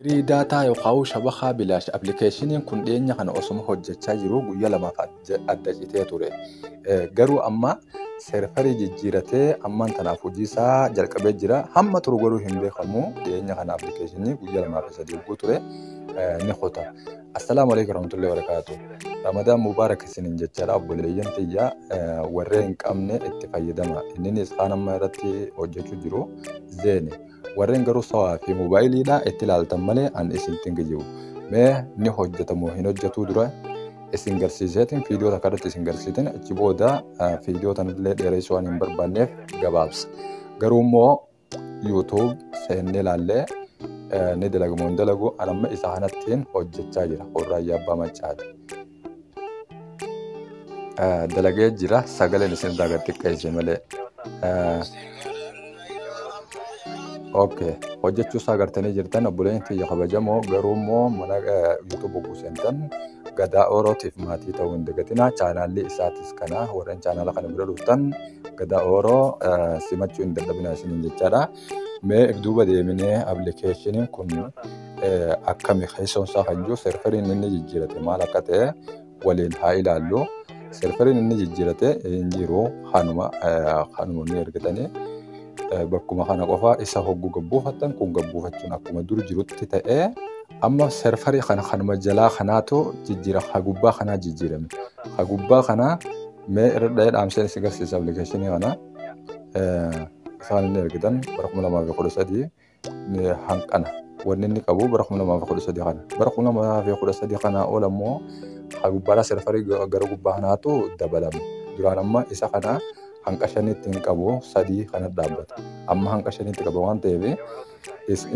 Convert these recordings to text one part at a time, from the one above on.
Free data yookaan shabakaa bilaash appilikeeshiniin kun dhiyeenya kana osuma hojjechaa jiru guyyaa lamaaf adda citee ture. Garuu amma serverii jijjiiratee ammaan tanaaf hojii isaa jalqabee jira. Hamma turu garuu hin beekamu. Dhiyeenya kana appilikeeshinii guyyaa lamaaf sadii hogguu ture ni kuta. Assalaamu alaikum warahmatullahi wabarakatuh. Ramadaan Mubaarak isiniin jechaadha, obboleeyyan tiyya, warreen hin qabne itti fayyadama. Inninis kaan amma irratti hojjechuu jiru zeeni. Warreen garuu sawaa fi moobaayiliidha itti ilaaltan malee an isinitti hin kijibu. Mee ni hojjetamu hin hojjetuu dura isin garsiiseetiin, viidiyoo takka irratti isin garsiiseetiin, achi booda viidiyoo tanallee dheeressuu waan hin barbaanneef gabaabsa. Garuu immoo YouTube seennee ilaallee ni dalagu moo hin dalagu? An amma isa kanattiin hojjechaa jira. Raayyaa Abbaa Maccaati. Dalagee jira, sagaleen isin irraa gad xiqqeesse malee. Okay, hojjechuu isaa agartanii jirtan, obboleen kiyya kabajamoo. Garuu immoo mana YouTube hogguu seentan Gadaa Orootiif maatii ta'uu hin dagatinaa. Chaanaalli isaatis kana, warreen chaanaala kana bira dhuftan Gadaa Oroo simachuu hin dadhabinaa isiniin jechaadha. Mee if duuba deeminee appilikeeshiniin kun akkami keessoon isaa kan jiru, serveriin inni jijjiirate maal akka ta'e waliin haa ilaallu. Serveriin inni jijjiirate hin jiru, kanuma ni argatanii. Bakkuma kana qofa isa hogguu gabbuufattan kun gabbuufachuun akkuma dur jirutti ta'ee, amma serverii kana kanuma jalaa kanaatu jijjiira, ha gubbaa kanaa jijjiirame. Ha gubbaa kanaa mee irra dhahee dhaamseen isin garsiisa. Appilikeeshinii kana isaan inni argitan bara 2013 hanqana wanni inni qabu bara 2013 kana. Bara 2013 kanaa ol ammoo ha gubbaadhaa serverii gara gubbaa kanaatu dabalame. Duraan amma isa kana hanqa shanitti hin qabu, sadii kana dhaabbata. Amma hanqa shanitti qaba waan ta'eef,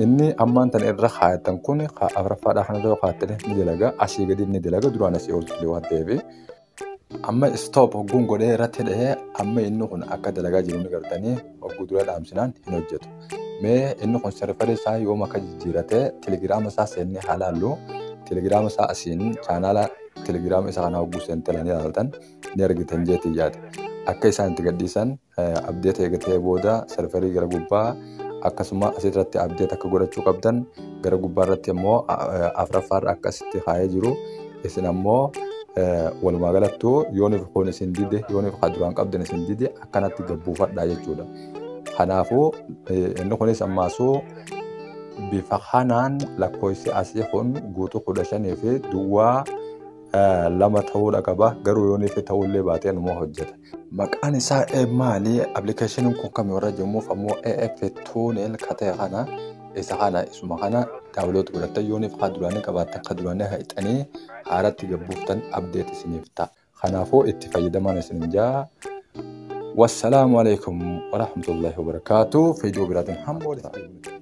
inni ammaan tana irra kaayatan kun afuraffaadhaa kana irra kaayatanii ni dalaga. Asii gadi ni dalaga, duraan asii ol ture waan ta'eef. Amma stop hogguun godhee irratti dhahee, amma inni kun akka dalagaa jiru ni gartanii. Hogguu dura dhaamsinaan hin hojjetu. Mee inni kun serverii isaa yoom akka jijjiiratee telegiraama isaa seennee haa laallu. Telegiraama isaa asiin chaanaala telegiraama isa kanaa hogguu seentee ilaaltan ni argitan jeetii yaada. Akka isaan itti gadhiisan update eegatee booda serverii gara gubbaa, akkasuma asirratti update akka godhachuu qabdan, gara gubbaa irratti immoo afuraffaarra akkasitti kaa'ee jiru. Isin ammoo walumaa galattuu yooniif kun isin dide, yooniif kan duraan qabdan isin dide, akkanatti gabbuufadhaa jechuudha. Kanaafuu inni kunis ammaasuu bifa kanaan lakkoofsi asii kun guutuu 15.02 ta'uudha qaba. Garuu yooniif ta'ullee baatee numa hojjeta. Maqaan isaa maali? Appilikeeshiniin kun kami warra jennuuf ammoo AF Tunnel ka ta'e kana, isa kana, isuma kana download godhattan, yooniif kan duraanii qabaattan kan duraanii haqxanii haaratti gabbuuftan update isiniif ta'a. Kanaafuu itti fayyadamaan isin jaa. Wassalaamu alaikum warahmatullahi wabarakaatuh. Viidiyoo biraatiin hamma walitti deebinu.